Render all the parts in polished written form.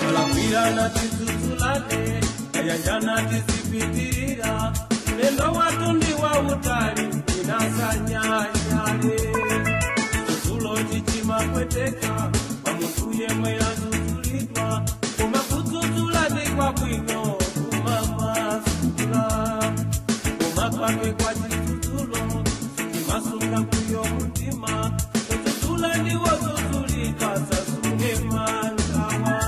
Alakwirana tizuzulane, ayanjana tizipitirira, ulendo watu wa utali inasanyanyale. Chizuzulo chichimakweteka, pamuntu yemwe azuzulidwa, koma kuzuzula ndi kwabwino kumamasula. Koma kwake kwa chizuzulo, chimasunga kuyo mutima, kuzuzula ndiwo zuzulidwa sasunge mangawa.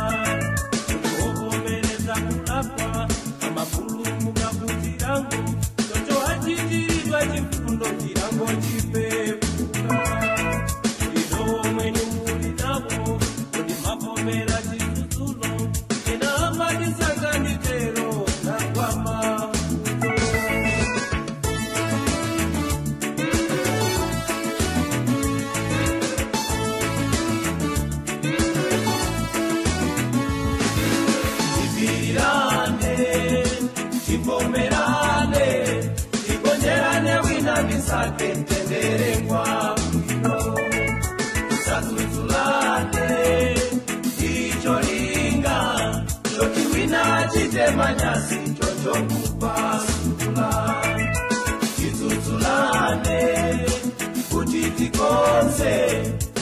Kuvomereza kulapwa, amapulumuka kuchirango, chocho achichiridwa chifundo chirango chipepuka. Ido mwenyu muli navo, kodi mavomera chizuzulo, ena amadisanganitero nagwa mavuto. Tipirirane, tivomerane, tigonjerane wina misake mtendere kwa bwino. Tisazuzulane, ticholinga, choti wina achite manyasi chocho kupasula. Tizuzulane, kuti tikonze,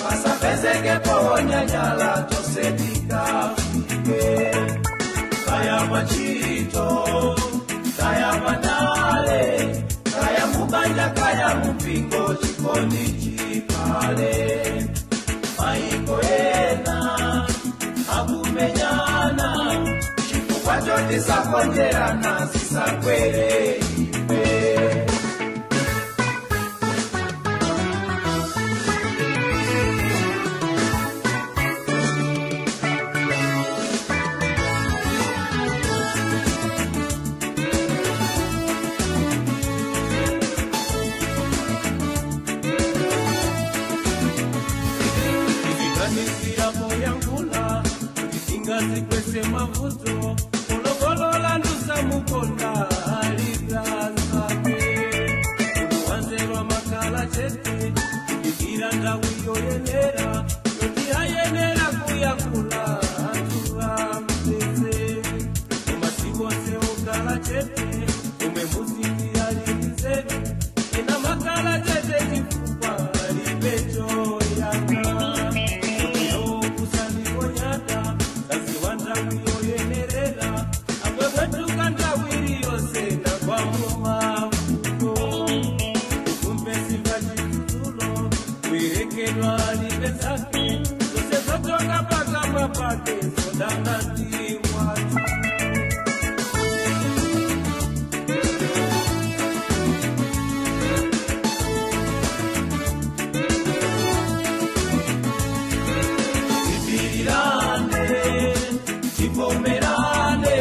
pasapezeke powonyanyala tose tikafike. Kaya machito, kaya mandale, kaya mubanja, kaya mupingo, chikondi chipale. Maiko ena, akumenyana, chifukwa choti sakonjerana, sisakwere ife. Tiziganizira poyankhula, kuti tingazikwese mavuto, kolokolola ndusamukonda aliganzake. Kuwanzerwa makala chete, kudikira ndawu yoyenera, yoti ayenera kuyankhula anthu amvetse. Koma si wonse okhala chete, omwe muziki ali nzeru, ena makala chete chifukwa alibe choyankha. Tipirirane, tivomerane,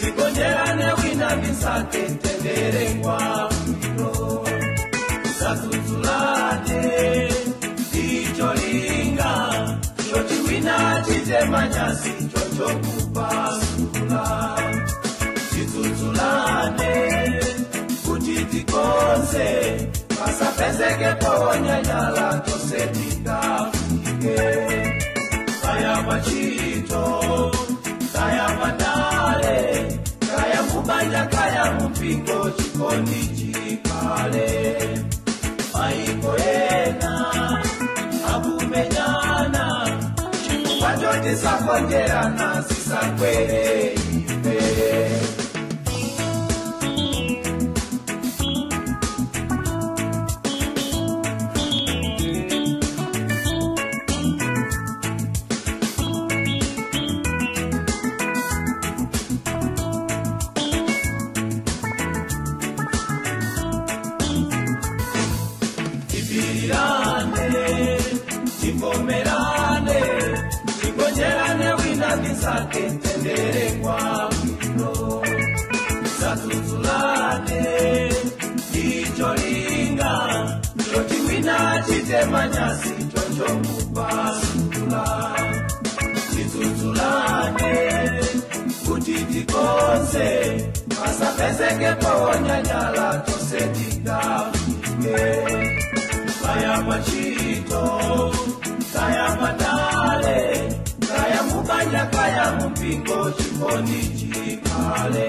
tigonjerane wina misake mtendere kwa bwino. Tisazuzulane, ticholinga, choti wina achite manyasi chocho kupasula. Tizuzulane, kuti tikonze, pasapezeke powonyanyala tose tikafike. Kaya machito, kaya mandale, kaya mubanja, kaya mupingo, chikondi chipale. Maiko ena, akumenyana, chifukwa choti sakonjerana, sisakwere ife. Tipirirane, tivomerane, tigonjerane wina misake mtendere kwa bwino. Tisazuzulane, ticholinga, choti wina achite manyasi chocho kupasula. Tizuzulane, kuti tikonze, pasapezeke powonyanyala tose tikafike. Kaya pachito, kaya patale, kaya mubanja, kaya mumpingo, chikondi chikale.